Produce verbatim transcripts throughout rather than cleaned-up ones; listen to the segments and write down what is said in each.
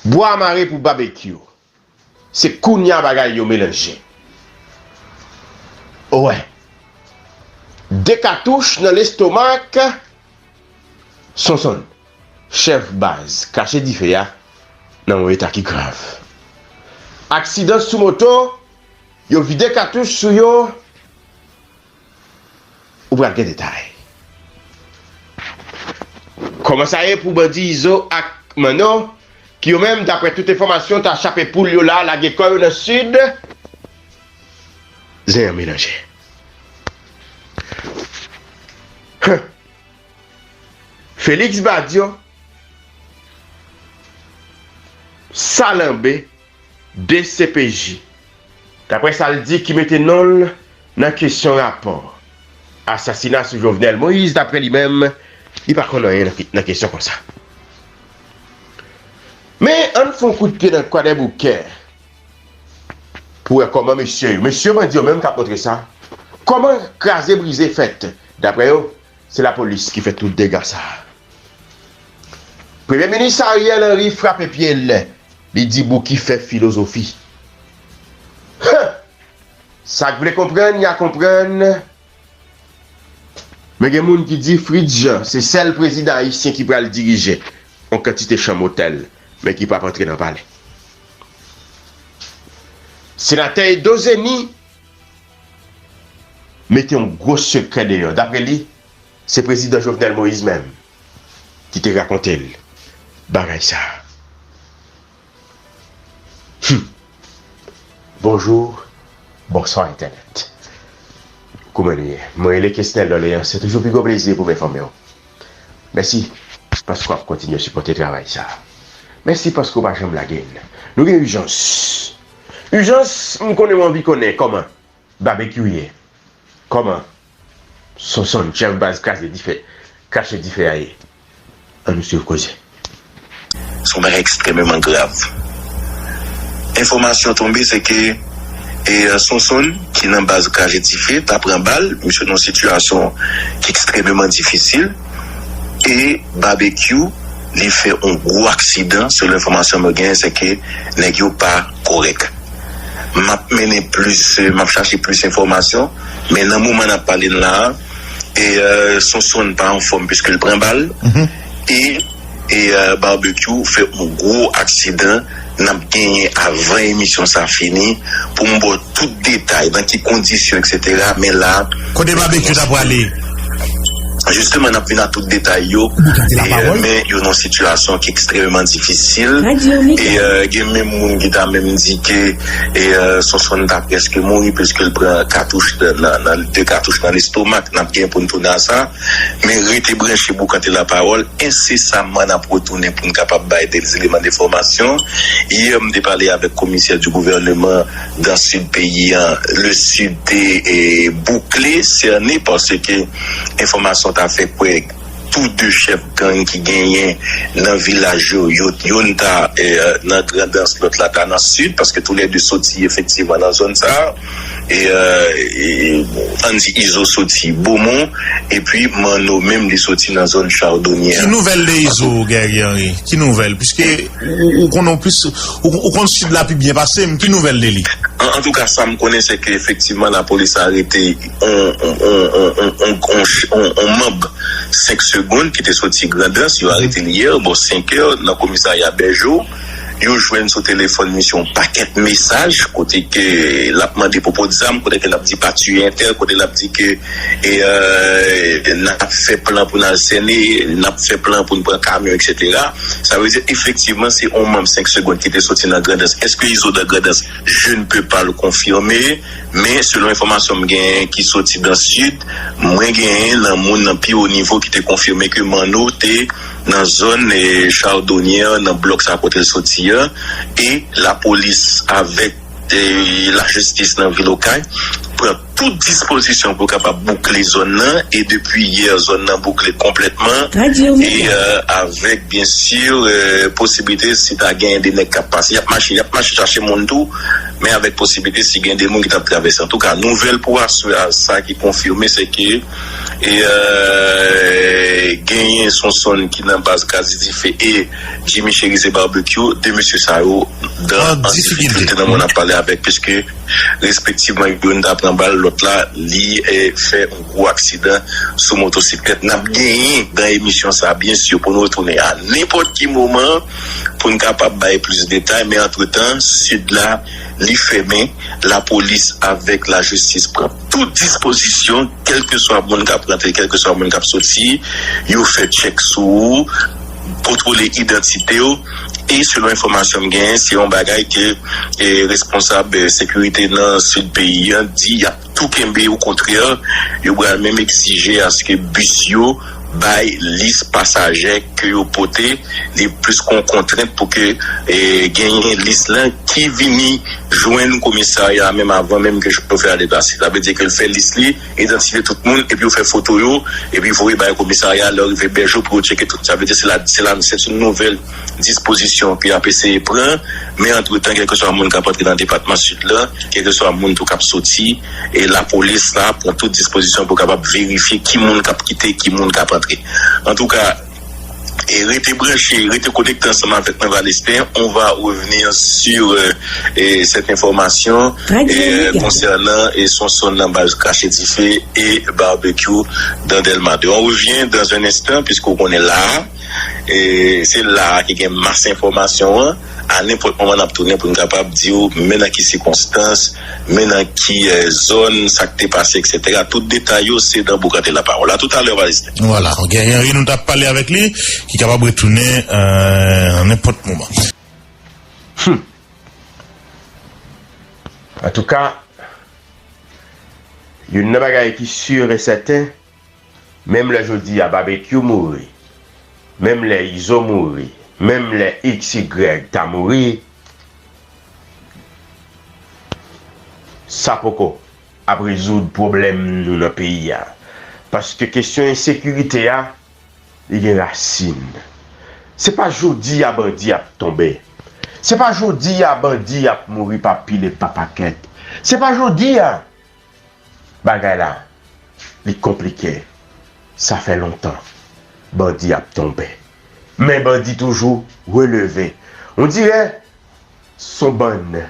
Bwa mare pou babekyou. Se kounya bagay yo melanje. Owè. De katouch nan lestomak Sonson, chèf baz kache dife a, nan yon eta ki grav. Aksidan sou moto, yo vide katouch sou yo. Ou pral gen detay. Kòman sa ye pou bandi Izo ak Manno, ki yo menm, daprè tout enfòmasyon, ta chape poul yo la, lage kò yo nan Sid? Zen an melanje. Huh. Félix Badio, Salanbe, D C P J, daprè sa l di, ki mete non l nan kesyon rapò asasina sou Jovenel Moïse, daprè li menm, li pa konn anyen nan ke-, nan kesyon konsa. Men, ann fè yon kout pye nan kwadèboukè pou wè kòman mesye yo, mesye bandi yo menm k ap montre sa, kòman kraze brize fèt, daprè yo, se lapolis ki fè tout dega sa a. Premye minis Ariel Henry frape pye l, li di Bouki fè filozofi. Huh! Sa k vle konprann, y a konprann. Men gen moun ki di Fritz Jean se sèl prezidan ayisyen ki pral dirije yon kantite chanm otèl, men ki p ap antre nan palè. Senatè Edo Zeni mete yon gwo sekrè deyò. Daprè li, se prezidan Jovenel Moïse menm ki te rakonte l bagay sa a. Hmm. Bonjou, bonswa entènèt. Kouman nou ye? Mwen rele Kesnel Doleans, se toujou pi gwo plezi pou m enfòme w. Mèsi paske w ap kontinye sipòte travay sa a. Mèsi paske w pa janm lage n. Nou gen ijans. Ijans, m konnen w anvi konnen kòman Babekyou ye. Kòman Sonson, chèf baz kache dife, kache dife a ye? Ann nou swiv koze. Se yon bagay ekstrèmeman grav. Enfòmasyon tonbe, se ke, e, Sonson, ki nan baz kache dife, ta pran bal, misye nan yon sitiyasyon ki ekstrèmeman difisil, e Babekyou, li fè yon gwo aksidan, selon enfòmasyon mwen genyen, se ke nèg yo pa kòrèk. M ap mennen plis, m ap chache plis enfòmasyon, men nan moman n ap pale n la a, e, e, Sonson pa anfòm piske l pran bal, e, e, e, Babekyou fè yon gwo aksidan. N ap genyen avan emisyon sa fini pou m ba w tout detay, nan ki kondisyon, etsetera. Men la, kote Babekyou ta prale? Jisteman, n ap vin a tout detay yo. E, men yo nan yon sitiyasyon ki ekstrèmeman difisil. E, e, gen menm moun ki ta menm di ke, e, e, Sonson ta prèske mouri piske l pran katouch nan, nan, nan, de katouch nan lestomak. N ap gen pou n tounen a sa. Men rete branche, boukante lapawòl. Ensesamman, n ap retounen pou n kapab bay de eleman enfòmasyon. Yè, m te pale avèk komisè di gouvèneman dan sid peyi an, le sid te, e, boukle, sène, paske enfòmasyon ta fè kwè tou de chèf gang ki genyen nan vilaj yo, yo, youn ta, e, nan Grandans, lòt la ta nan sid, paske toulède soti efektivman nan zòn sa a. E, e, e, ann di Izo soti Bomon, epi Manno menm li soti nan zòn Chadonyè. Ki nouvèl de Izo, Guerrier Henry? Ki nouvèl? Piske ou, ou, ou konnen plis, ou, ou konn sid la pi byen pase m. Ki nouvèl de li? An, antouka, sa m konnen, se ke efektivman, lapolis arete on, on, on manm senk Segonn ki te soti Grandans, yo arete l yè, bò senk è, nan komisarya Bèjo. Yo jwenn sou telefòn misye yon pakèt mesaj, kote ke l ap mande pwopo zam, kote ke l ap di pa tiye entèl, kote l ap di ke, e, e, n ap fè plan pou n al sène, n ap fè plan pou n pran kamyon, etsetera. Sa vle di, efektivman, se yon manm senk Segonn ki te soti nan Grandans. Èske Izo nan Grandans? Je ne peux pas le confirmer, men selon enfòmasyon m genyen ki soti dan sid, mwen genyen nan moun nan pi wo nivo ki te konfime ke Manno te nan zòn, e, Chadonyè, nan blòk sa kote l soti a, e lapolis avèk, e, lajistis nan vil Okay pran tout dispozisyon pou kapab boukle zòn nan, e depi yè, zòn nan boukle konplètman, e, e, avèk, byen si, e, posiblite si ta genyen de nèg k ap pase, y ap mache, y ap mache chache moun tou, men avèk posiblite si gen de moun ki t ap travèse. Antouka, nouvèl pou aswè a, sa ki konfime, se ke, E, euh, genyen Sonson ki nan baz Kraze Dife e Jimmy Chérizier Barbecue, de mesye sa yo dan an difikilte nan moun ap pale avèk, piske respektivman youn ta pran bal, lòt la li, eh, fè yon gwo aksidan sou motosiklèt. N ap genyen dan emisyon sa, byen si, pou nou retounen a nenpòt ki moman pou n kapab bay plis detay, men antretan Sid la li fèmen. Lapolis avèk lajistis pran tout dispozisyon, kèlkeswa moun k ap rantre, kèlkeswa moun k ap soti, yo fè tchèk sou ou, kontwole idantite w. E selon enfòmasyon m genyen, se yon bagay ke, eh, responsab, eh, sekirite nan sid peyi an di y ap tou kenbe. Okontrè, yo pral menm egzije aske bis yo bay lis pasaje ke yo pote. Li plis kon kontrent pou ke, eh, genyen lis lan ki vini jwenn komisarya a menm avan menm ke chofè a deplase. Sa vle di ke l fè lis li, idantite tout moun, epi yo fè foto yo, epi voye bay komisarya a. Lè yo rive Bèjo pou yo tcheke tout. Sa vle di se la, se la, se yon nouvèl dispozisyon ke y ap eseye pran, men antretan, kèlkeswa moun k ap antre nan depatman Sid la, kèlkeswa moun tou k ap soti, e lapolis la pran tout dispozisyon pou kapab verifye ki moun k ap kite, ki moun k ap antre. Antouka, e rete branche, rete konekte ansanm avèk mwen, Valesten. On va revenir sur, euh, eh, cette information, eh, concernant, eh, Sonson nan baz Kraze Dife e Barbecue dans Delma deux. On revient dans un instant, puisque w konnen la, e se la a ki gen mas enfòmasyon an. A nenpòt moman, n ap tounen pou n kapab di w men nan ki sikonstans, men nan ki, eh, zòn sa k te pase, et cetera. Tout detay yo, se nan Boukante Lapawòl. A toutalè, Valesten. Vwala, ok. Henry, nou t ap pale avèk li, ki kapab retounen, eh, nan nenpòt moman. Hmm. Antouka, youn nan bagay ki si e sèten, menm lè jodi a Babekyou mouri, menm lè Izo mouri, menm lè X Y ta mouri, sa poko ap rezoud pwoblèm nou nan peyi a. Paske kesyon ensekirite a, li gen rasin. Se pa jodi a bandi ap tonbe. Se pa jodi a bandi ap mouri pa pil e pa pakèt. Se pa jodi a. Bagay la, li konplike. Sa fè lontan bandi ap tonbe. Men bandi toujou releve. On dirè s on bann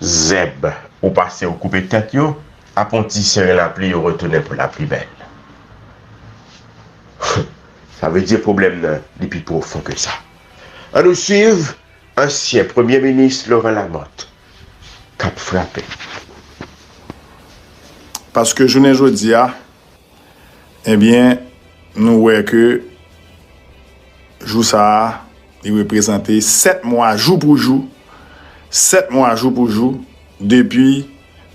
zèb ou pase ou koupe tèt yo, apre on ti seren lapli, yo retounen pou lapli bèl. Sa vle di pwoblèm nan, li pi pwofon ke sa. Ann nou swiv ansyen premye minis Laurent Lamothe k ap frape. Paske jounen jodi a, ebyen, nou wè ke jou sa a, li reprezante sèt mwa jou pou jou, sèt mwa jou pou jou, depi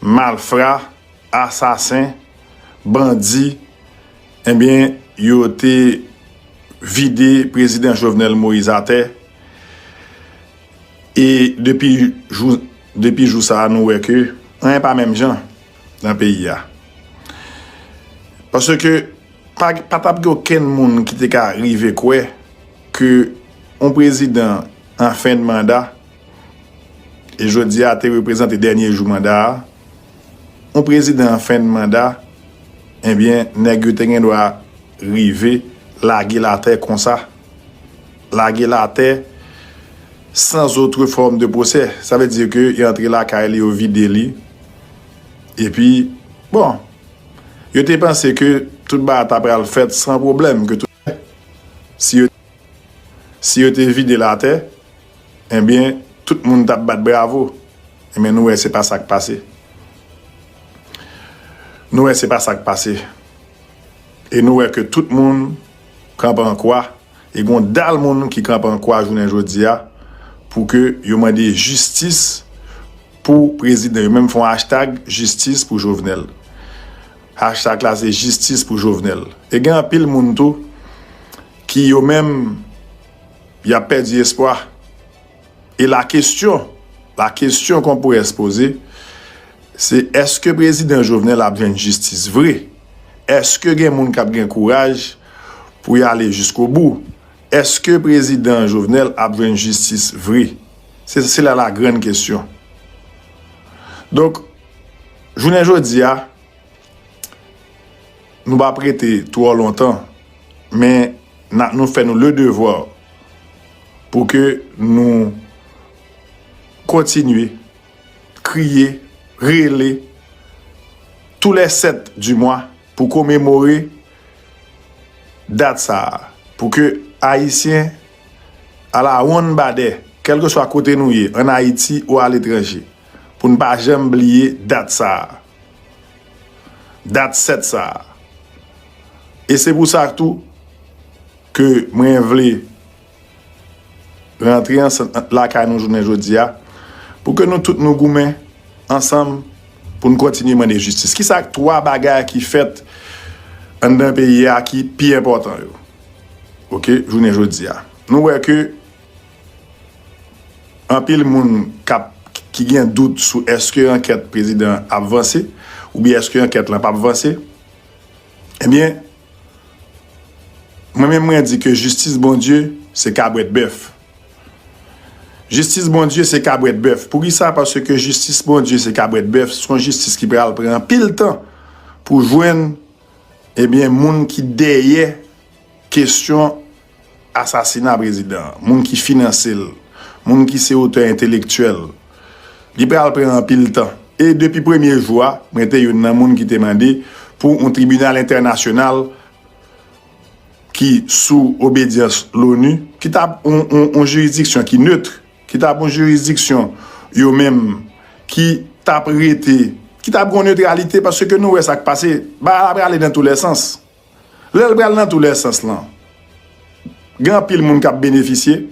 malfra, asasen, bandi, ebyen, yo te vide prezidan Jovenel Moïse atè. E depi jou, depi jou sa a, nou wè ke anyen pa menm jan nan peyi a. Paske pa, pa t ap gen okenn moun ki te ka rive kwè ke yon prezidan an fen de manda, e jodi a te reprezante dènye jou manda a, yon prezidan an fen de manda, ebyen, nèg yo te gen dwa rive lage l atè konsa. Lage l atè sans autre forme de procès. Sa vle di ke yo antre lakay li, yo vide li. Epi, bon, yo te panse ke tout bagay ta pral fèt san pwoblèm, ke tout, si yo, si yo te vide l atè, ebyen, tout moun t ap bat bravo. Ebyen, nou wè se pa sa k pase. Nou wè se pa sa k pase. E nou wè ke tout moun kanpe an kwa, e gon dal moun ki kanpe an kwa jounen jodi a pou ke yo mande jistis pou prezidan. Yo menm fè yon hashtag jistis pou Jovenel. Hashtag la se jistis pou Jovenel. E gen anpil moun tou ki yo menm y ap pèdi espwa. E la question, la question qu'on pourrait se poser, se èske prezidan Jovenel ap jwenn jistis vre? Èske gen moun k ap gen kouraj pou y ale jiskobou? Èske prezidan Jovenel ap jwenn jistis vre? Se, se la la grande question. Donk, jounen jodi a, Nou p ap rete twò lontan, men n a, nou fè nou le devwa pou ke nou kontinye kriye, rele tou lè sèt di mwa pou komemore dat sa a, pou ke Ayisyen alawonnbadè, kèlkeswa kote nou ye, ann Ayiti ou aletranje, pou n pa janm bliye dat sa a, dat sèt sa a. E se pou sa tou ke mwen vle rantre ansanm lakay nou jounen jodi a, pou ke nou tout nou goumen ansanm pou n kontinye mande jistis. Kisa k twa bagay ki fèt anndan peyi a ki pi enpòtan yo? Oke, jounen jodi a. Nou wè ke anpil moun k ap, ki gen dout sou èske ankèt prezidan an ap vanse, oubyen èske ankèt lan p ap vanse. Ebyen, mwen menm mwen di ke jistis Bondye se kabwèt bèf. Jistis Bondye se kabwèt bèf. Poukisa? Paske jistis Bondye se kabwèt bèf, se yon jistis ki pral pran anpil tan pou jwenn, ebyen, moun ki dèyè kesyon asasina prezidan an, moun ki finanse l, moun ki se otè entelektyèl. Li pral pran anpil tan. E depi premye jou a, mwen te youn nan moun ki te mande pou yon tribinal entènasyonal ki sou obedyans Loni, ki t ap yon, yon, yon jiridiksyon ki nèt, ki t ap yon jiridiksyon yo menm ki t ap rete, ki t ap gen yon netralite, paske nou wè sa k pase, bagay la prale nan tou lè sans. Lè l pral nan tou lè sans lan, gen anpil moun k ap benefisye,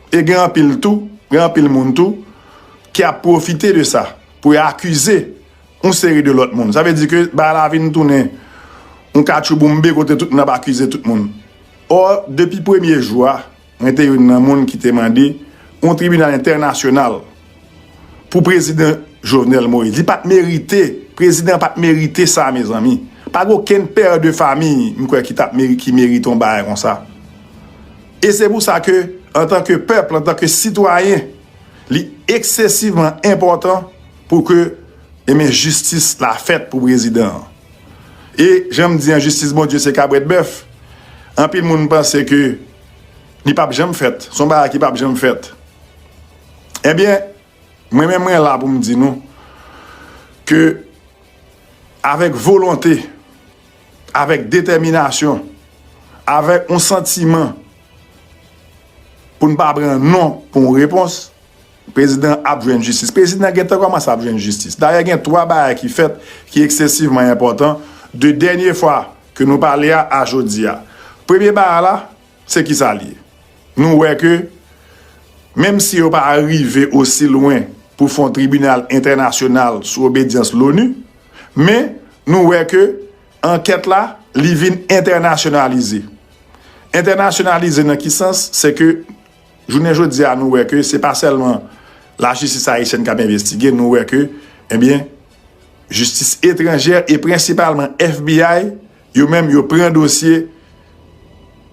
e gen anpil tou, gen anpil moun tou ki ap pwofite de sa pou y akize yon seri de lòt moun. Sa vle di ke bagay la vin tounen yon katchouboumbe kote tout moun ap akize tout moun. Ò, depi premye jou a, mwen te youn nan moun ki te mande yon tribinal entènasyonal pou prezidan Jovenel Moïse. Li pa t merite, prezidan pa t merite sa, mezanmi. Pa gen okenn pè de famiy, m kwè, ki t ap meri-, ki merite yon bagay konsa. E se pou sa ke, antanke pèp, antanke sitwayen, li eksesivman enpòtan pou ke, ebyen, jistis la fèt pou prezidan an. E jan m di an, jistis Bondye se kabwèt bèf. Anpil moun panse ke li p ap janm fèt. Se yon bagay ki p ap janm fèt. Ebyen, mwen menm mwen la pou m di nou ke avèk volonte, avèk detèminasyon, avèk yon santiman pou n pa pran non pou yon repons, prezidan ap jwenn jistis. Prezidan gentan kòmanse ap jwenn jistis. Dayè, gen twa bagay ki fèt ki eksesivman enpòtan de dènye fwa ke nou pale a, a jodi a. Premye bagay la, se kisa l ye? Nou wè ke, menm si yo pa rive osi lwen pou fè yon tribinal entènasyonal sou obedyans Loni, men nou wè ke ankèt la, li vin entènasyonalize. Entènasyonalize nan ki sans? Se ke jounen jodi a, nou wè ke se pa sèlman lajistis ayisyèn k ap envestige, nou wè ke, ebyen, jistis etranjè e prensipalman F B I, yo menm, yo pran dosye,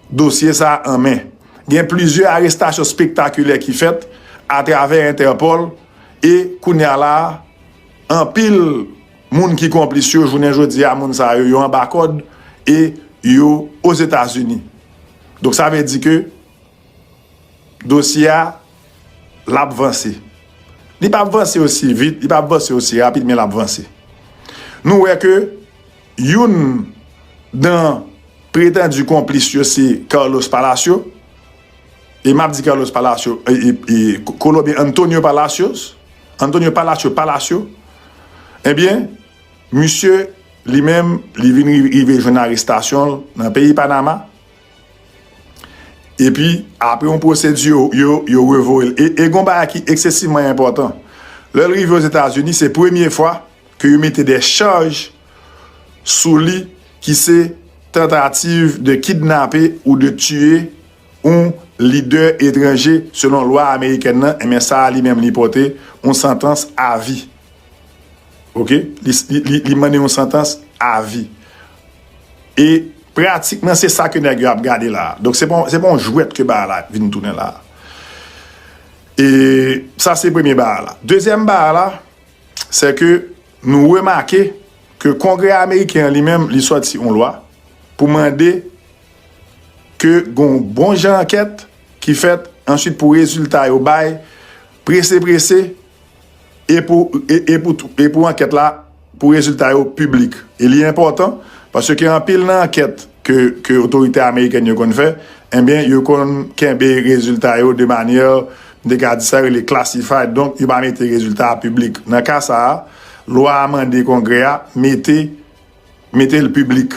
dosye sa a an men. Gen plizyè arestasyon spektakilè ki fèt atravè Entèpòl e kounye a la a, anpil moun ki konplis yo, jounen jodi a, moun sa yo, yo anba kòd e yo Ozetazini. Donk, sa vle di ke dosye a, l ap vanse. Li p ap vanse osi vit, li p ap vanse osi rapid, men l ap vanse. Nou wè ke youn nan pretandi konplis yo se Carlos Palacio. E m ap di Carlos Palacio, e, e, e, Kolonbyen Antonio Palacios. Antonio Palacio, Palacio. Ebyen, misye, li menm, li vin ri-, rive jwenn arestasyon l nan peyi Panama. Epi, apre yon pwosedi, yo, yo, yo revoye l. E, e gen yon bagay ki eksesivman enpòtan. Lè l rive Ozetazini, se premye fwa ke yo mete de chaj sou li ki se tantativ de kidnape ou de tiye yon lidè etranje selon lwa amerikèn nan, ebyen sa a li menm li pote yon santans avi. Oke? Li, li, li, li mande yon santans avi. E pratikman se sa ke nèg yo ap gade la a. Donk se pa, se pa yon jwèt ke bagay la vin tounen la a. E sa se premye bagay la. Dezyèm bagay la, se ke nou remake ke Kongrè ameriken an li menm, li sòti yon lwa pou mande ke gon bon jan ankèt ki fèt, answit pou rezilta yo bay prese prese, e pou, e, e pou, e pou ankèt la, pou rezilta yo piblik. E li enpòtan, paske anpil nan ankèt ke, ke otorite amerikèn yo konn fè, ebyen, yo konn kenbe rezilta yo de manyè, m te ka di sa, yo rele classified, donk yo pa mete rezilta a piblik. Nan ka sa a, lwa a mande Kongrè a mete, mete l piblik.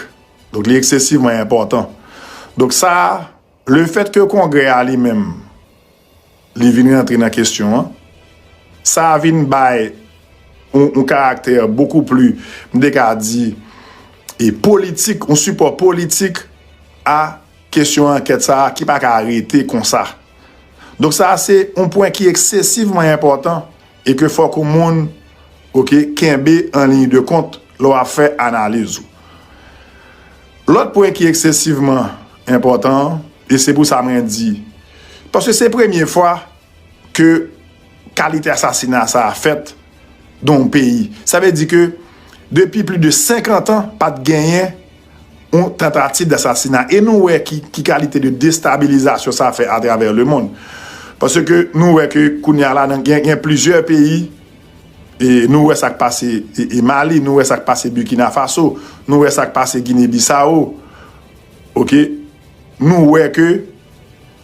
Donk, li eksesivman enpòtan. Donk, sa a, lefèt ke Kongrè a li menm, li vin rantre nan kesyon an, sa a vin bay yon, yon karaktè bokou pli, m te ka di, e politik, yon sipò politik a kesyon ankèt sa a ki pa ka rete konsa. Donk, sa a se yon pwen ki eksesivman enpòtan e ke fòk yon moun, oke, kenbe an liy de kont lè w ap fè analiz ou. Lòt pwen ki eksesivman enpòtan, e se pou sa mwen di, paske se premye fwa ke kalite asasina sa a fèt nan yon peyi. Sa vle di ke depi plis de senkant an, pa t genyen yon tantativ dasasina. E nou wè ki, ki kalite de destabilizasyon sa fè atravè lemonn. Paske nou wè ke kounye a la, nan, gen, gen plizyè peyi, e nou wè sa k pase, e, e Mali, nou wè sa k pase Burkina Faso, nou wè sa k pase Gine Bisawo. Oke? Nou wè ke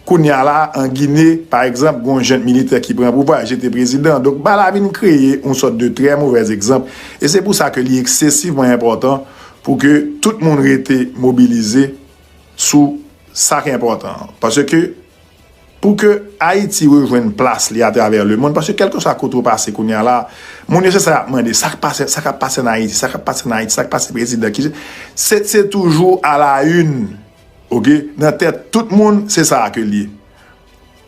kounye a la, an Gine, pa egzanp, gon jent militè ki pran pouvwa, jete prezidan. Donk, bagay la vin kreye yon sòt de trè movèz egzanp. E se pou sa ke li eksesivman enpòtan pou ke tout moun rete mobilize sou sa k enpòtan an. Paske pou ke Ayiti rejwenn plas li atravè lemonn, paske kèlkeswa kote w pase kounye a la, moun yo se sa y ap mande, sa k pase, sa k ap pase an Ayiti, sa k ap pase an Ayiti, sa k pase prezidan, ki, se, se toujou a la une. Oke? Nan tèt tout moun, se sa a ke l ye.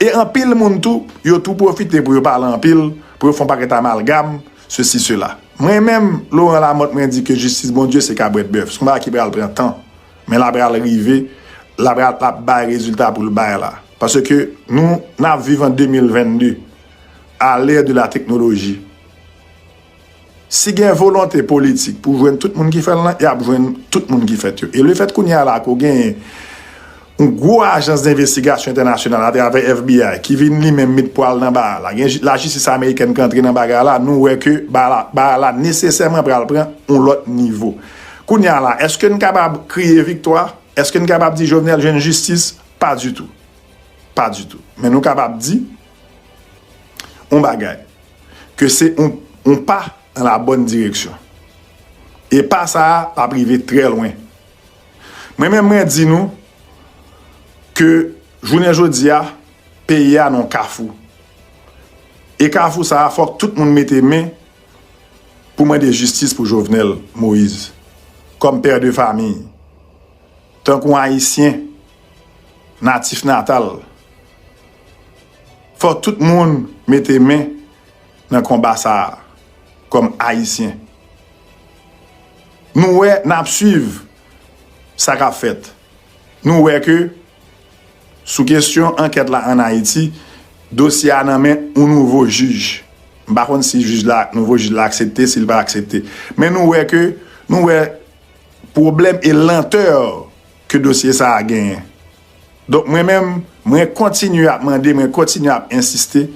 E anpil moun tou, yo tou pwofite pou yo pale anpil, pou yo fè yon pakèt amalgam, sesi, sela. Mwen menm, Laurent Lamothe, mwen di ke jistis Bondye se kabrèt bèf. Se yon bagay ki pral pran tan. Men l ap pral rive, l ap pral, l ap bay rezilta pou l bay la. Paske nou, n ap viv an de mil vennde, à l'ère de la technologie. Si gen volonte politik pou jwenn tout moun ki fè l lan, y ap jwenn tout moun ki fèt yo. E lefèt kounye a la ke w genyen yon gwo ajans denvestigasyon entènasyonal atravè F B I ki vin li menm met pwa l nan bagay la. Gen ji-, lajistis amerikèn ki antre nan bagay la, nou wè ke bagay la, bagay la nesesèman pral pran yon lòt nivo. Kounye a la, èske n kapab kriye viktwa? Èske n kapab di Jovenel jwenn jistis? Pa ditou. Pa ditou. Men nou kapab di yon bagay, ke se yon, yon pa nan la bòn direksyon. E pa sa a, l ap rive trè lwen. Mwen menm, mwen di nou ke jounen jodi a, peyi a nan yon kafou. E kafou sa a, fòk tout moun mete men pou mande jistis pou Jovenel Moïse, kòm pè de famiy, tankou yon Ayisyen natif natal. Fò tout moun mete men nan konba sa a, kòm Ayisyen. Nou wè, n ap swiv sa k ap fèt. Nou wè ke sou kesyon ankèt la ann Ayiti, dosye a nan men yon nouvo jij. M pa konn si jij la, nouvo jij la aksepte, si l pa aksepte. Men nou wè ke, nou wè pwoblèm e lantè ke dosye sa a genyen. Donk, mwen menm, mwen kontinye ap mande, mwen kontinye ap ensiste,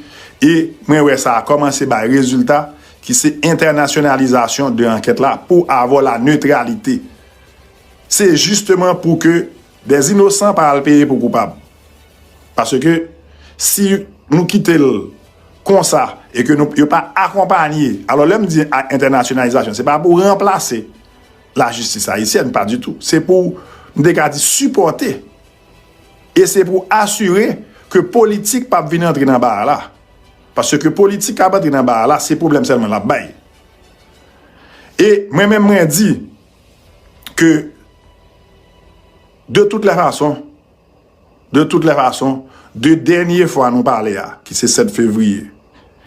e mwen wè sa a kòmanse bay rezilta, ki se entènasyonalizasyon de ankèt la pour avoir la neutralité. Se jisteman pou ke dè inosan pa al peye pou koupab. Paske si nou kite l konsa e ke nou, yo pa akonpanye, alò, lè m di a-, entènasyonalizasyon, se pa pou ranplase lajistis ayisyèn, pa ditou. Se pou, m te ka di, sipòte. E se pou asire ke politik p ap vin antre nan bagay la. Paske politik k ap antre nan bagay la, se pwoblèm sèlman l ap bay. E mwen menm, mwen di ke, de toutes les façons, de toutes les façons, de dènye fwa nou pale a, ki se sèt fevriye,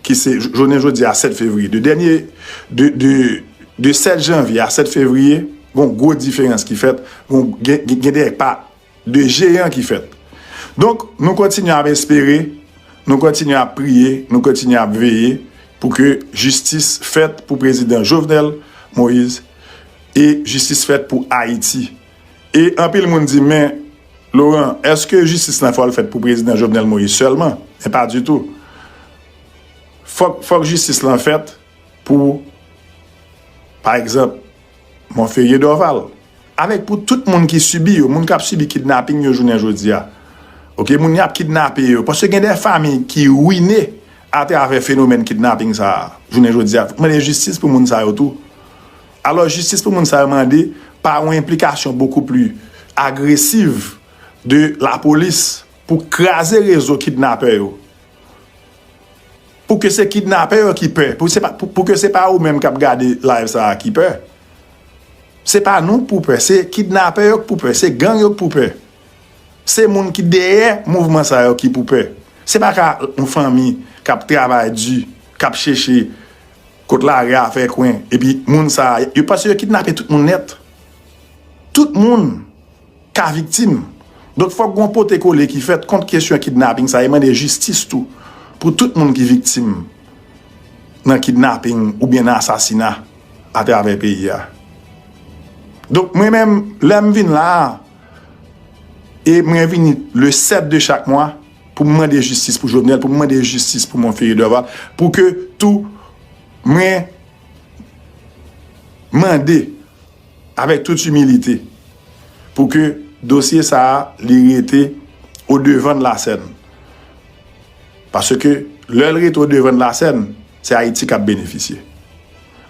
ki se j-, jounen jodi a, sèt fevriye, de dènye, de, de, de sèt janvye a sèt fevriye, gon gwo diferans ki fèt, gon, gen, gen, gen de pa de jeyan ki fèt. Donk, nou kontinye ap espere, nou kontinye ap priye, nou kontinye ap veye pou ke jistis fèt pou prezidan Jovenel Moïse e jistis fèt pou Ayiti. E anpil moun di, men, Laurent, èske jistis lan fò l fèt pou prezidan Jovenel Moïse sèlman? Men pa ditou. Fòk, fòk jistis lan fèt pou, pa egzanp, Monferrier Dorval. Avèk pou tout moun ki sibi yo, moun k ap sibi kidnaping yo jounen jodi a. Oke, moun y ap kidnape yo. Paske gen de fanmi ki wine atravè fenomèn kidnaping sa a, jounen jodi a. Fòk mande jistis pou moun sa yo tou. Alò, jistis pou moun sa yo mande pa yon enplikasyon bokou pli agresiv de lapolis pou kraze rezo kidnapè yo. Pou ke se kidnapè yo ki pè, pou se pa, pou, pou ke se pa ou menm k ap gade live sa a ki pè. Se pa nou k pou pè, se kidnapè yo k pou pè, se gang yo k pou pè. Se moun ki dèyè mouvman sa yo ki pou pè. Se pa ka yon fanmi k ap travay di, k ap chèche kot lari a fè kwen, epi moun sa a, yo, paske yo kidnape tout moun nèt. Tout moun ka viktim. Donk, fòk gon pote kole ki fèt kont kesyon kidnaping sa, e mande jistis tou pou tout moun ki viktim nan kidnaping oubyen nan asasina atravè peyi a. Donk, mwen menm, lè m vin la a, e mwen vini le sèt de chak mwa pou m mande jistis pou Jovenel, pou m mande jistis pou Monferrier Dorval, pou ke tou mwen mande avèk tout imilite, pou ke dosye sa a, li rete o devan de la sèn. Paske lè l rete o devan de la sèn, se Ayiti k ap benefisye.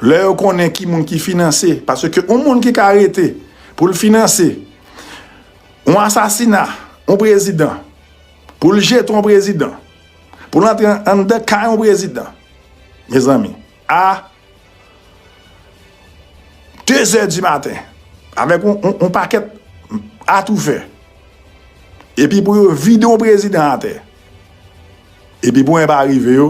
Lè yo konnen ki moun ki finanse, paske yon moun ki ka rete pou l finanse yon asasina, yon prezidan, pou l jete yon prezidan, pou l antre anndan kay yon prezidan, mezanmi, a de zè di maten, avèk yon, yon, yon pakèt atoufè, epi pou yo vide yon prezidan atè, epi pou anyen pa rive yo,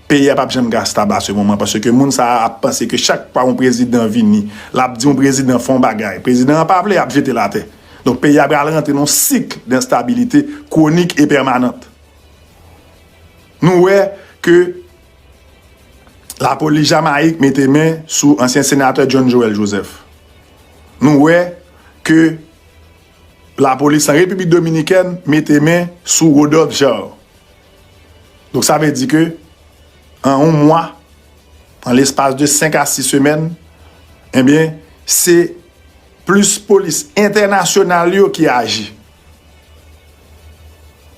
peyi a p ap janm ka stab a se moman, paske moun sa a ap panse ke chak fwa yon prezidan vini, l ap di yon prezidan fè yon bagay, prezidan an pa vle, y ap jete l atè. Donk, peyi a pral rantre nan yon sik denstabilite kwonik e pèmanant. Nou wè ke lapolis Jamayik mete men sou ansyen senatè John Joël Joseph. Nou wè ke lapolis an Repiblik Dominikèn mete men sou Rodolphe Jean. Donk, sa vle di ke an yon mwa, an lespas de senk a sis semèn, ebyen, se plis polis entènasyonal yo ki aji.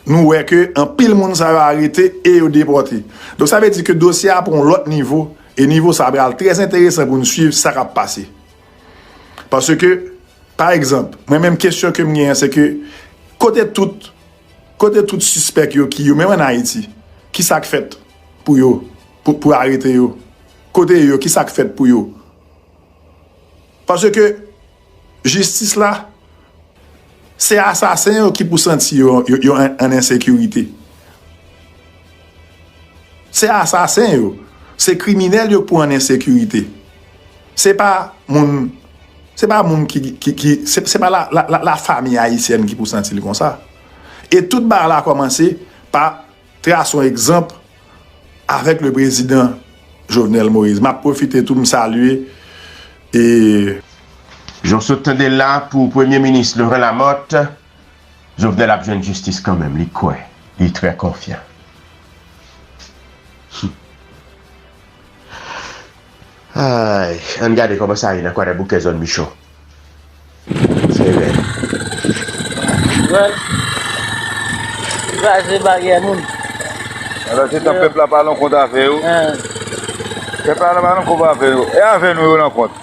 Nou wè ke anpil moun sa yo arete e yo depòte. Donk, sa vle di ke dosye a pran yon lòt nivo, e nivo sa a pral trè enteresan pou n swiv sa k ap pase. Paske, pa egzanp, mwen menm kesyon ke m genyen, se ke kote tout, kote tout sispèk yo ki yo menm ann Ayiti, ki sa k fèt pou yo, pou, pou arete yo? Kote yo, ki sa k fèt pou yo? Paske jistis la, se asasen yo ki pou santi yo, yo, yo an, an ensekirite. Se asasen yo, se kriminèl yo pou an ensekirite. Se pa moun, se pa moun ki, ki, ki, se, se pa la, la, la, la fanmi ayisyèn ki pou santi l konsa. E tout bagay la kòmanse pa trase yon egzanp avèk le prezidan Jovenel Moïse. M ap pwofite tou m salye e Jan w sot tande l la pou Premye Minis Laurent Lamothe, Jovenel ap jwenn jistis kanmenm, li kwè, li trè konfyan. Ay, ann gade kòman sa ye nan Kwadèboukè zòn Michon. Se rèd. Wè. Kraze baryè moun. Alò, se tan pèp la pa nan kont afè yo. Hein. Pèp la pa nan kont afè yo. E afè nou yo nan kont.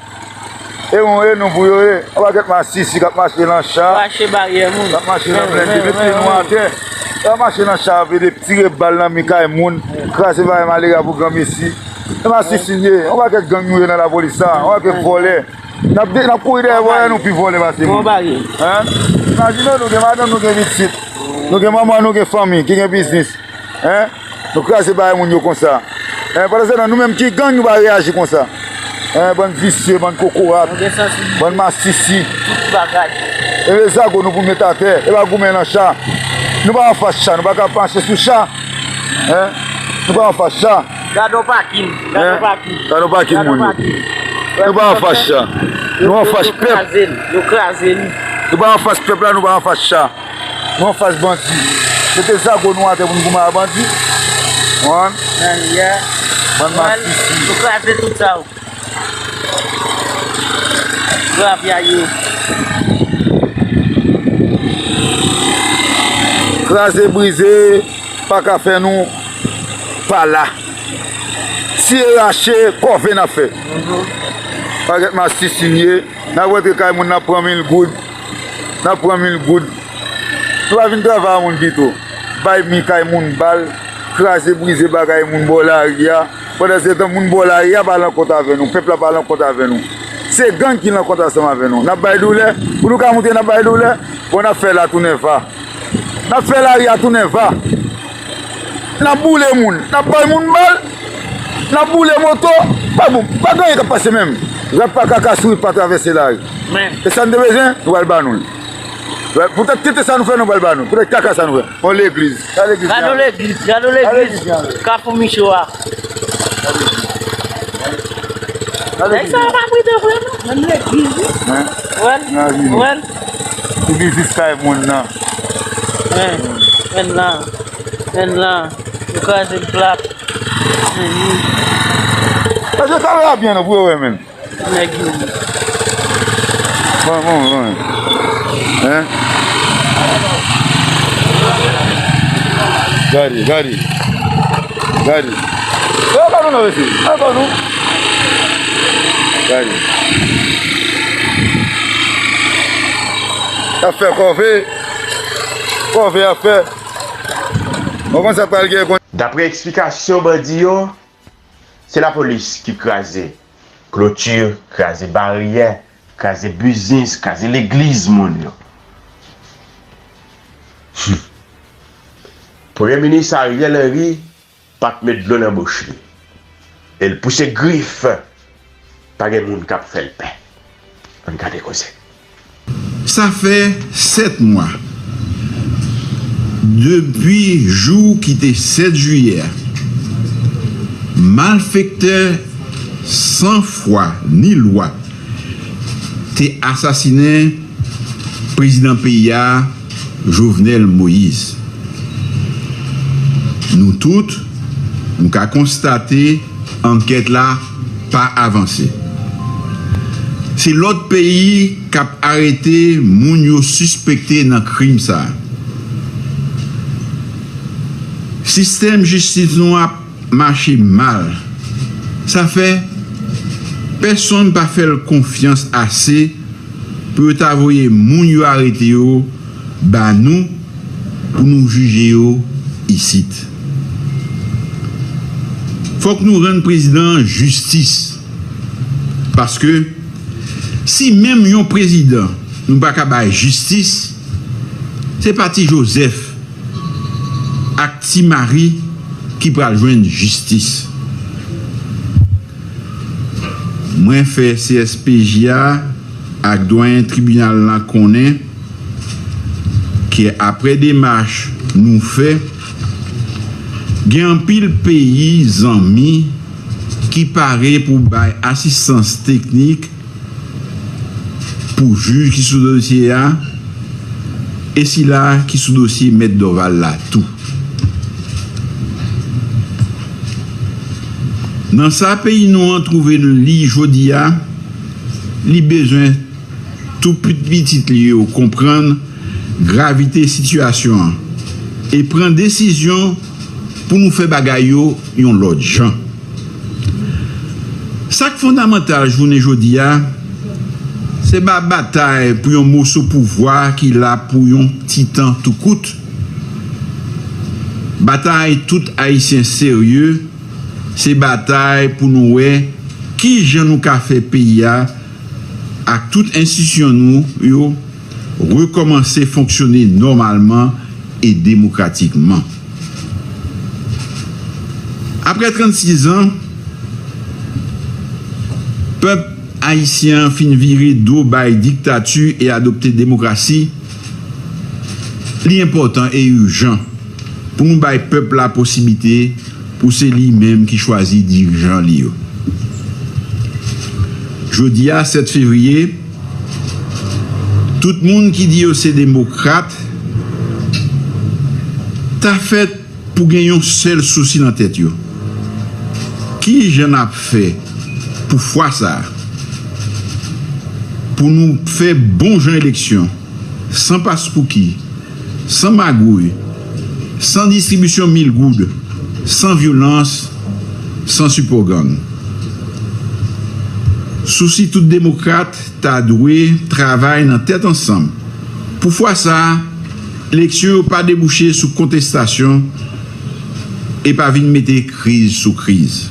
E nou, e nou pou yo ye. Yon pakèt masisi k ap mache nan cha. Kraze baryè moun. K ap mache nan blende, met pye nou atè. Y ap mache nan cha, ap vide tire bal nan mi kay moun. Kraze baryè malere a pou granmesi. E masisi n ye. Yon pakèt gang nou ye nan lapolis la. Yon pakèt vòlè. N ap de-, n ap kouri dèyè vòlè, nou pi vòlè pase moun. Hein? Imajine w, nou gen madanm, nou gen pitit. Nou gen manman, nou gen fanmi ki gen biznis. Hein? Nou kraze bagay moun yo konsa. Hein? Pandan se tan, nou menm ki gang, nou pa reyaji konsa. Hein? Bann visye, bann kokorat, bann masisi. Tout bagay. E zago nou pou met atè. E pa goumen nan cha. Nou pa anfas cha, nou pa ka mache sou cha. Hein? Nou pa anfas cha. Gade yon pakin, gade yon pakin. Gade yon pakin moun yo. Nou pa anfas cha. Nou anfas pèp. Yo kraze l. Yo kraze l. Nou pa anfas pèp la, nou pa anfas cha. Nou anfas bandi. Mete zago nou atè pou nou goumen a bandi. Konprann? Bann masisi. Yo kraze tout sa yo. Gravya yo. Kraze brize, pa ka fè nou pa la. Tiye rache, kòve n ap fè. Pakèt masisi n ye, n ap rantre kay moun, n ap pran mil goud. N ap pran mil goud. Nou pa vin travay a moun pito. Bay mi kay moun bal, kraze brize bagay moun bò lari a. Pandansetan, moun bò lari a pa lankont avè nou, pèp la pa lankont avè nou. Se gang ki lankont ansanm avè nou. N ap bay doulè, pou nou ka montre n ap bay doulè, bon, n ap fè la tounen va. N ap fè lari a tounen va. N ap boule moun, n ap bay moun bal, n ap boule moto. Pa bon, pa gen anyen k ap pase menm. Rat pa ka ka souri pa travèse lari. E sa n te bezwen, nou pral ba nou l. Poutèt tete sa nou fè, nou pral ba nou. Poutèt kaka sa nou fè. On legliz. Sa legliz. Gade legliz, gade legliz. Kafou Micho a. Nèg sa yo pa pridan vre non. Menm legliz wi. Wè l, wè l. Epi jis kay moun nan. Men, men la, men la. Yo kraze l plat. Men wi. Pase kamera byen non pou yo wè menm. Nèg yo. Bon, bon, bon. Hein? Gade, gade. Gade. E pa nou nan mesye. E pa nou. Gade. Y ap fè kòve. Kòve y ap fè. Mwen konn sa pral gen kon. Daprè eksplikasyon bandi yo, se lapolis ki kraze kloti, kraze baryè, kraze biznis, kraze legliz moun yo. Premye minis Ariel Henry pa t met dlo nan bouch li. E l pouse grif. Pa gen moun k ap fè l pè. Ann gade koze. Sa fè sèt mwa depi jou ki te sèt jiyè a, malfektè san fwa ni lwa te asasinen prezidan peyi a, Jovenel Moïse. Nou tout, nou ka konstate ankèt la pa avanse. Se lòt peyi k ap arete moun yo sispekte nan krim sa a. Sistèm jistis nou ap mache mal. Sa fè, pèsonn pa fè l konfyans ase pou yo ta voye moun yo arete yo ba nou pou nou jije yo isit. Fòk nou rann prezidan an jistis. Paske si menm yon prezidan nou pa ka bay jistis, se pa Ti Jozèf ak Ti Mari ki pral jwenn jistis. Mwen fè C S P J a ak dwayen tribinal la konnen ke apre demach nou fè, gen anpil peyi zanmi ki pare pou bay asistans teknik pou jij ki sou dosye a e sila ki sou dosye Mèt Dorval la tou. Nan sa peyi nou an twouve li jodi a, li bezwen tou pitit li yo konprann gravite sitiyasyon an e pran desizyon pou nou fè bagay yo yon lòt jan. Sa k fondamantal jounen jodi a, se pa batay pou yon moso pouvwa ki la pou yon ti tan tou kout. Batay tout Ayisyen serye, se batay pou nou wè ki jan nou ka fè peyi a ak tout enstitisyon nou yo rekòmanse fonksyone nòmalman e demokratikman. Apre trannsis an, pèp ayisyen an fin vire do bay diktati e adopte demokrasi, li enpòtan e ijan pou nou bay pèp la posiblite pou se li menm ki chwazi dirijan li yo. Jodi a, sèt fevriye, tout moun ki di yo se demokrat ta fèt pou gen yon sèl sousi nan tèt yo. Ki jan n ap fè pou fwa sa a? Pou nou fè bon jan eleksyon, san paspouki, san magouy, san distribisyon mil goud, san vyolans, san sipò gang. Sousi tout demokrat ta dwe travay nan tèt ansanm. Pou fwa sa a, eleksyon yo pa debouche sou kontestasyon e pa vin mete kriz sou kriz.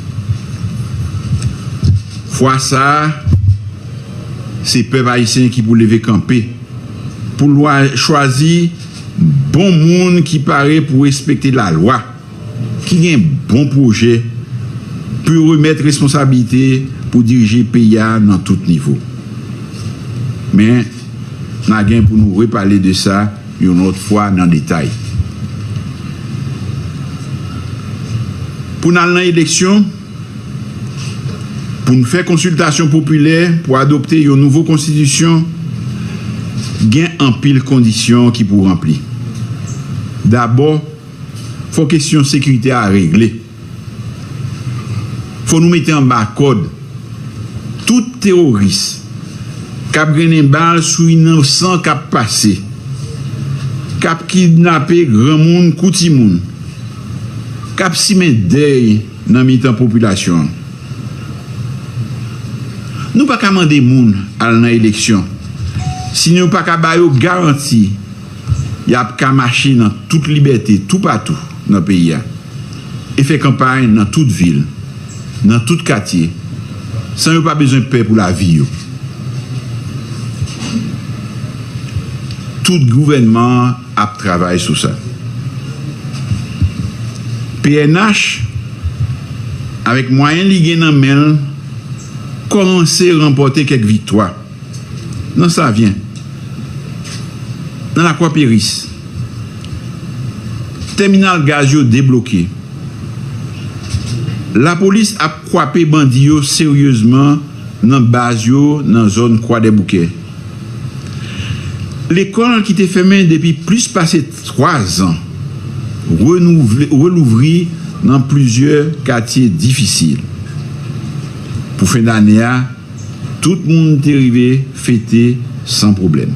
Fwa sa a, se pèp ayisyen ki pou leve kanpe, pou l chwazi bon moun ki pare pou respekte lalwa, ki gen bon pwojè, pou yo remèt responsablite pou dirije peyi a nan tout nivo. Men, n a gen pou nou repale de sa yon lòt fwa nan detay. Pou n al nan eleksyon, pou n fè konsiltasyon popilè pou adopte yon nouvo konstitisyon, gen anpil kondisyon ki pou ranpli. Dabò, fò kesyon sekirite a regle. Fò nou mete anba kòd tout teworis k ap grennen bal sou inosan k ap pase, k ap kidnape granmoun kou timoun, k ap simen dèy nan mitan popilasyon an. Nou pa ka mande moun al nan eleksyon si nou pa ka ba yo garanti y ap ka mache nan tout libète toupatou nan peyi a e fè kanpay nan tout vil, nan tout katye, san yo pa bezwen pè pou lavi yo. Tout gouvènman an ap travay sou sa. P N H, avèk mwayen li gen nan men l, kòmanse ranpòte kèk viktwa. Nan Savyen, nan Lakwa Peris, tèminal gaz yo debloke. Lapolis ap kwape bandi yo seryezman nan baz yo nan zòn Kwadèboukè. Lekòl ki te fèmen depi plis pase twa zan renouvle, relouvri nan plizyè katye difisil. Pou fen dane a, tout moun te rive fete san pwoblèm.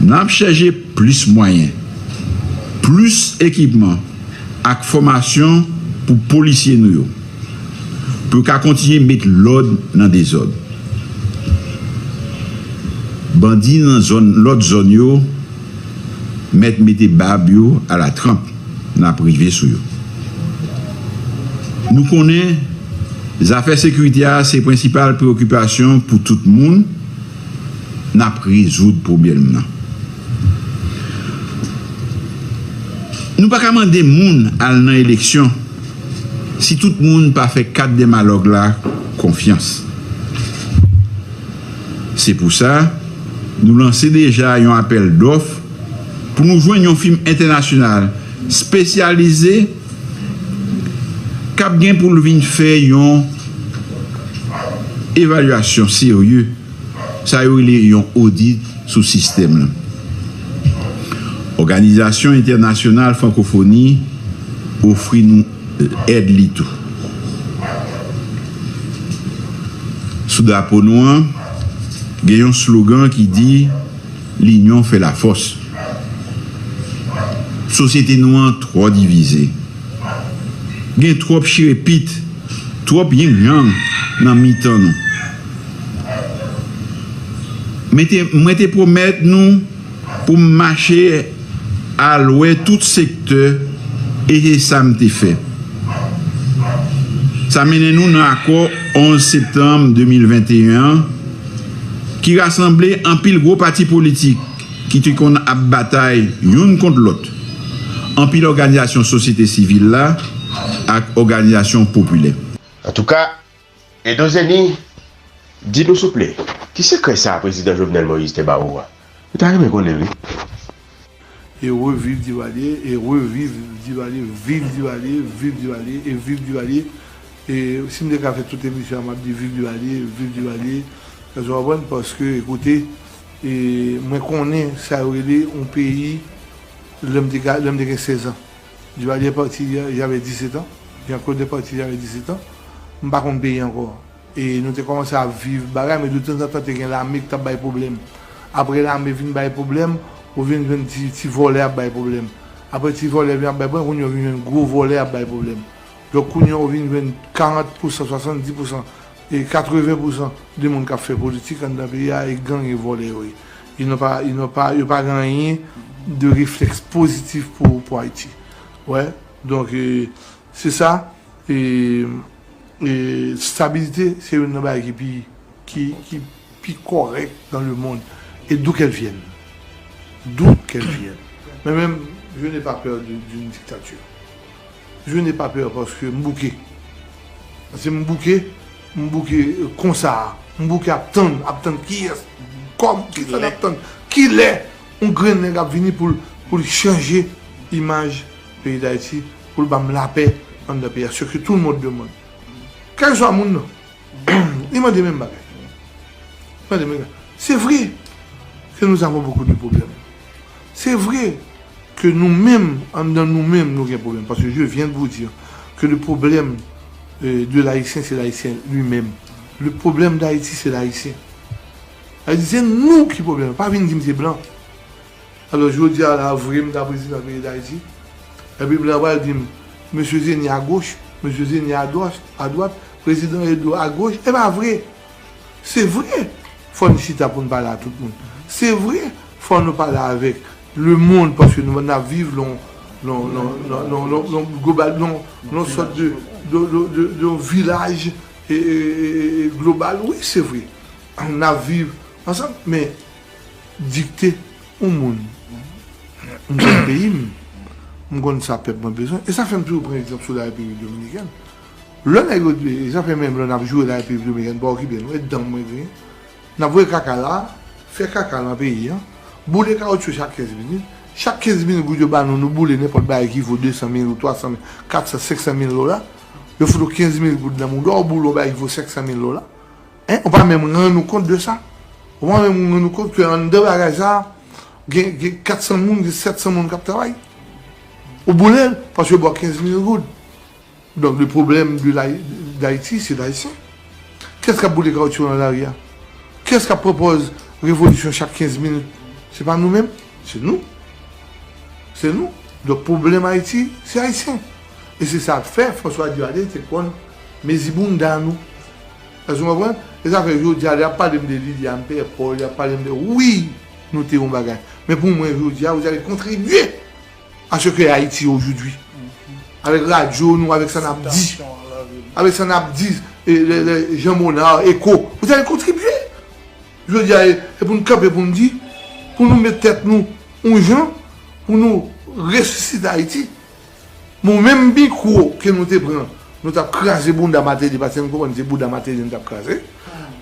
N ap chèche plis mwayen, plis ekipman ak fòmasyon pou polisye nou yo, pou yo ka kontinye met lòd nan dezòd. Bandi nan zòn, lòt zòn yo mèt mete bab yo alatranp. N ap rive sou yo. Nou konnen zafè sekirite a se prensipal preyokipasyon pou tout moun. N ap rezoud pwoblèm nan. Nou pa ka mande moun al nan eleksyon si tout moun pa fè kat de malòg la konfyans. Se pou sa, nou lanse deja yon apèl dòf pou nou jwenn yon fim entènasyonal espesyalize k ap gen pou l vin fè yon evalyasyon serye, sa yo rele yon odit sou sistèm lan. Òganizasyon Entènasyonal Frankofoni ofri nou èd li tou. Sou drapo nou an, gen yon slogan ki di, L'union fait la force. Sosyete nou an twò divize. Gen twòp chire pit, twòp yin yang nan mitan nou. Mwen te, mwen te pwomèt nou pou m mache al wè tout sektè, e se sa m te fè. Sa mennen nou nan akò onz septanm de mil venteyen an, ki rasanble anpil gwo pati politik ki te konn ap batay youn kont lòt, anpil òganizasyon sosyete sivil la ak òganizasyon popilè. Antouka, Edo Zeni, di nou souple, ki sekrè sa a Prezidan Jovenel Moïse te ba ou a? Nou ta renmen konnen, wi. E reviv Divalye, e reviv Divalye, viv Divalye, viv Divalye, e viv Divalye. E si m te ka fè tout emisyon an, m ap di viv Duvalier, viv Duvalier. Èske w konprann? Paske, ekoute, e, mwen konnen sa yo rele yon peyi, lè m te ka, lè m te gen sèz an. Duvalier parti, j'avais dix-sept ans. Jean-Claude est parti, j'avais dix-sept ans. M pa konn peyi ankò. E nou te kòmanse ap viv bagay, men de tanzantan te gen lame ki t ap bay pwoblèm. Apre lame vin bay pwoblèm, ou vin jwenn ti, ti vòlè ap bay pwoblèm. Apre ti vòlè vin ap bay pwoblèm, kounye a ou vin jwenn gwo vòlè ap bay pwoblèm. Donk, kounye a ou vin jwenn karant pousan, swasanndis pousan, e katreven pousan de moun k ap fè politik anndan peyi a, e gang e vòlè yo ye. Ils n'ont pas, ils n'ont pas, yo pa gen anyen de reflèks pozitif pou, pou Ayiti. Wè, donk, e, se sa, e, e stabilite, se youn nan bagay ki pi, ki, ki pi kòrèk dans le monde. Et d'où qu'elle vienne. D'où qu'elle vienne. Mais même, je n'ai pas peur de- d'une dictature. Je n'ai pas peur paske m bouke. Paske m bouke, m bouke, e, konsa a. M bouke ap tann, ap tann kiyès, kòm, kisa n ap tann. Kilè yon grenn nèg ap vini pou l, pou l chanje imaj peyi Dayiti, pou l ban m lapè anndan peyi a. Ce que tout le monde demande. Kèlkeswa moun nan, li mande menm bagay. Li mande menm bagay. C'est vrai que nous avons beaucoup de problèmes. C'est vrai que nous-mêmes, anndan nou menm, nou gen pwoblèm. Parce que je viens de vous dire que le problème, euh, de l'Haïtien, c'est l'Haïtien lui-même. Le problème d'Haïti, c'est l'Haïtien. Ayiti, se nou ki pwoblèm. Pa vin di m se blan. Alò, jodi a la, vre, m ta prezidan peyi Dayiti. Epi blan pral di m, mesye Zeni agoch, mesye Zeni adwat, adwat, prezidan Edo agoch. E pa vre. Se vre. Fò n chita pou n pale a tout moun. Se vre. Fò nou pale avèk lemonn, paske nou, n ap viv lon, lon, lon, lon, lon, lon, lon global, lon, lon sòt de, de, de, de, de yon vilaj, e, e, e, e, global. Wi, se vre. N ap viv ansanm, men dikte yon moun. M konn peyi m, m konn sa pèp mwen bezwen. E sa fè m toujou pran egzanp sou la Repiblik Dominikèn. Lè nèg yo, e sa fè menm lè n ap joure la Repiblik Dominikèn, pa okipe nou, e dan mwen griyen. N ap voye kaka la, fè kaka nan peyi an, boule kawotchou chak kenz minit. Chak kenz mil goud yo ba nou, nou boule nenpòt bagay ki vo de san mil ou twa san mil, kat san, senk san mil dola. Yo fout ou kenz mil goud nan mouda w, ou boule yon bagay ki vo senk san mil dola. Hein? Ou pa menm rann ou kont de sa. Ou pa menm rann ou kont ke anndan bagay sa, gen, gen kat san moun, gen sèt san moun k ap travay. Ou boule l, paske yo ba w kenz mil goud. Donk, le problème de la, d'Haïti, c'est l'Haïtien. Kiyès k ap boule kawotchou nan lari a? Kiyès k ap pwopòz revolisyon chak kenz minit? Se pa nou menm? Se nou. Se nou. Donk, pwoblèm Ayiti, se Ayisyen. E se sa k fè François Duvalier te konn mezi bounda nou. Èske w konprann? E sa fè jodi a, lè y ap pale m de Liliane Pierre Paul, y ap pale m de, wi, nou te yon bagay. Men pou mwen, jodi a, vous avez contribué à ce que Haïti aujourd'hui. Avèk radyo nou, avèk sa n ap di. Avèk sa n ap di, e, le, le, Jean Monard, Echo. Vous avez contribué. Jodi a, e, e pou n kanpe, pou n di, pou nou met tèt nou yon jan, pou nou resisite Ayiti. Bon, menm mikwo ke nou te pran, nou t ap kraze bounda Martelly, paske nou konprann se bounda Martelly nou t ap kraze.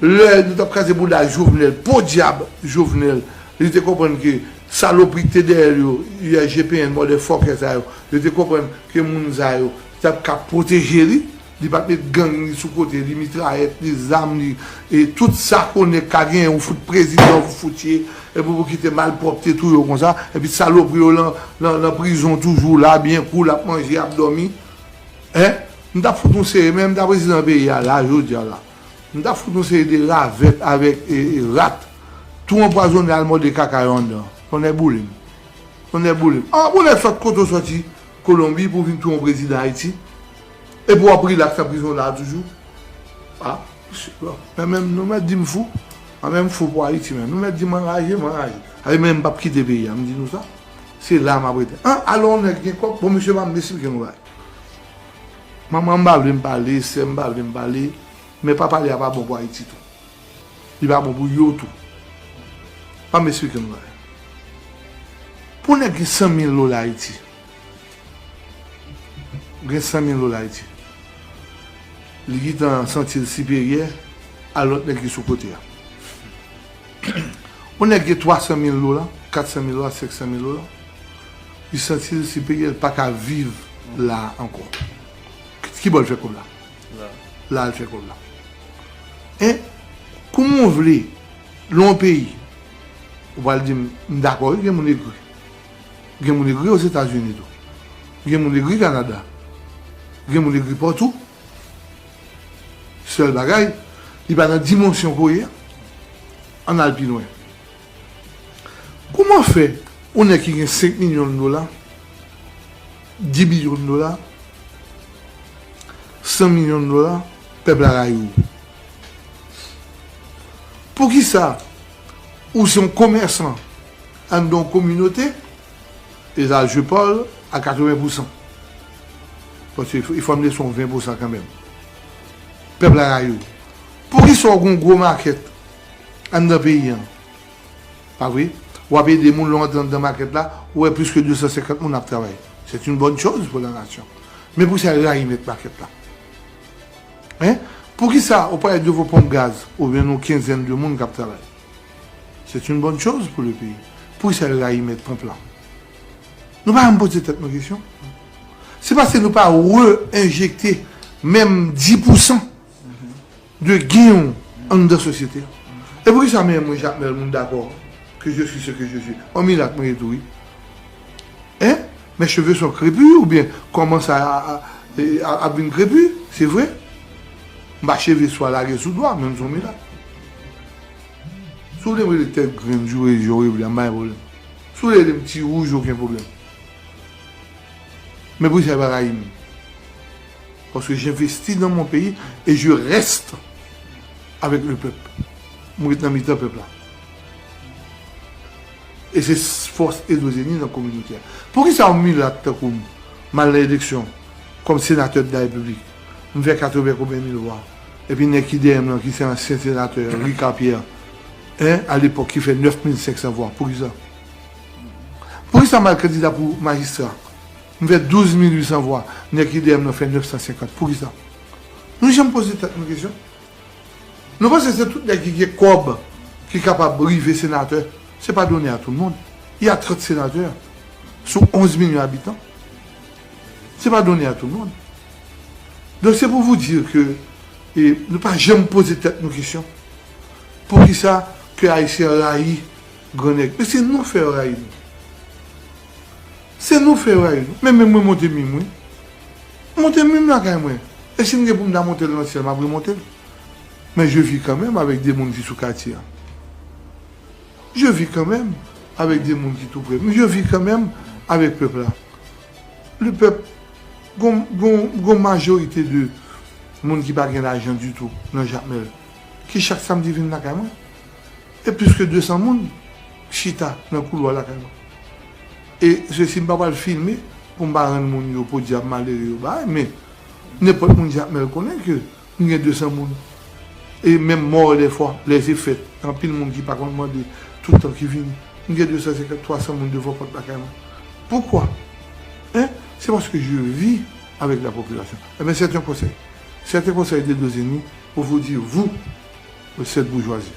Lè nou t ap kraze bounda Jovenel, podyab Jovenel, li te konprann ke salopri ki te dèyè l yo, U S G P N, motherfucker sa yo, yo te konprann ke moun sa yo t ap ka pwoteje li, li pa t met gang li sou kote, li mitrayèt, li zam li, e tout sa konnen ka genyen, ou fout prezidan, ou fout ye, epi pou kite malpwòpte touye w konsa, epi salopri yo lan, lan, lan prizon toujou la, byen kou, l ap manje, ap dòmi. Hein? M t ap fout yon seri, menm ta prezidan peyi a la, jodi a la. M t ap fout yon seri de ravèt avèk, e, e, rat. Tou anpwazonnen al mòde kaka yo anndan. Tonnè boule m. Tonnè boule m. An, pou nèg sòt kote w sòti Kolonbi pou vin touye yon prezidan Ayiti. Epi w ap rilaks nan prizon la toujou. A, mesye, bon. Men menm nou mèt di m fou. Mwen menm fou pou Ayiti menm. Nou mèt di m anraje, m anraje. Avè menm m p ap kite peyi a, m di nou sa. Se la m ap rete. An, alò yon nèg gen kòb. Bon, mesye, pa m esplike nou bagay. Manman m pa vle m pale, sè m pa vle m pale, men pa pale a pa bon pou Ayiti tou. Li pa bon pou yo tou. Ban m esplike nou bagay. Pou nèg gen san mil dola Ayiti, gen san mil dola Ayiti, li gentan santi l siperyè a lòt nèg ki sou kote a. Yon nèg gen twa san mil dola, kat san mil dola, senk san mil dola, li santi l siperyè, l pa ka viv la ankò. Ki bò l fè kòb la? la al fè kòb la. Hein? Kouman w vle, lè yon peyi, ou pral di m, m dakò, wi, gen moun egri. Gen moun egri Ozetazini tou. Gen moun egri Kanada. Gen moun egri patou. Sèl bagay, li pa nan dimansyon koye a. Ann al pi lwen. Kouman fè yon nèg ki gen senk milyon dola, dis milyon dola, san milyon dola, pèp la rayi w? Poukisa ou se yon komèsan anndan yon kominote, e la je parle à katreven pousan. Paske il faut m lese yon ven pousan kanmenm. Pèp la rayi w. Poukisa w gen yon gwo makèt anndan peyi a? Pa vre? W ap ede moun, lè w antre anndan makèt la, ou wè plis ke de san senkant moun ap travay. C'est une bonne chose pour la nation. Men poukisa yo rayi mèt makèt la? Hein? Poukisa ou pale devan ponp gaz, ou jwenn yon kenzèn de moun k ap travay? C'est une bonne chose pour le pays. Poukisa yo rayi mèt ponp la? Nou pa janm poze tèt nou kesyon. Se paske nou pa re-enjekte menm dis pousan de gen w anndan sosyete a. E poukisa menm mwen, Jakmèl, moun dakò que je suis ce que je suis? An milat mwen ye tou, wi. Hein? Mes cheveux sont crépus oubyen kòmanse a, a, a, a vin krepi, se vre. M pa cheve swa lage sou dwa, men m se yon milat. Si w vle m rele tèt grenn, joure, joure, m pa gen pwoblèm. Si w vle rele m ti wouj, okenn pwoblèm. Men poukisa yo pa rayi m? Parce que j'investis dans mon pays et je reste avec le peuple. Mwen ret nan mitan pèp la. E se fòs endozeni nan kominote a. Poukisa yon milat tankou m, m al nan eleksyon kòm senatè de la repiblik, m fè katreven konbyen mil vwa, epi nèg ki dèyè m lan, ki se ansyen senatè Ricard Pierre, hein, alepòk, ki fè nèf mil senk san vwa? Poukisa? Poukisa m al kandida pou majistra, m fè douz mil uit san vwa, nèg ki dèyè m nan fè nèf san senkant? Poukisa? Nou janm poze tèt nou kesyon? Nou panse se tout nèg ki gen kòb ki kapab rive senatè? C'est pas donné à tout le monde. Il y a trente sénateurs sur onze millions d'habitants. C'est pas donné à tout le monde. Donc c'est pour vous dire que, e, nou pa janm poze tèt nou kesyon. Poukisa ke Ayisyen rayi gran nèg? Men se nou fè yo rayi nou. Se nou fè yo rayi nou. Men, men mwen monte mim, wi. Monte mim lakay mwen. E si m gen pou m ta monte l nan syèl, m ap remonte l. Men je vis quand même avec des moun ki sou katye a. Je vis quand même avec des moun ki tou prè. Je vis quand même avec pèp la. Le pèp, gon, gon, gon majorite de moun ki pa gen lajan ditou nan Jakmèl, ki chak samdi vin lakay mwen. E plis ke de san moun chita nan koulwa lakay mwen. E se si m pa pral filme pou m pa rann moun yo podyab malere yo bagay, men nenpòt moun Jakmèl konnen ke m gen de san moun. E menm mò dèfwa, lè se fèt, anpil moun ki pa konn mande tout tan ki vini. M gen de san senkant, twa san moun devan pòt lakay mwen. Poukwa? Hein? C'est parce que je vis avec la population. Eh bien, c'est un conseil. C'est un conseil de Dozeni pour vous dire, vous, cette bourgeoisie.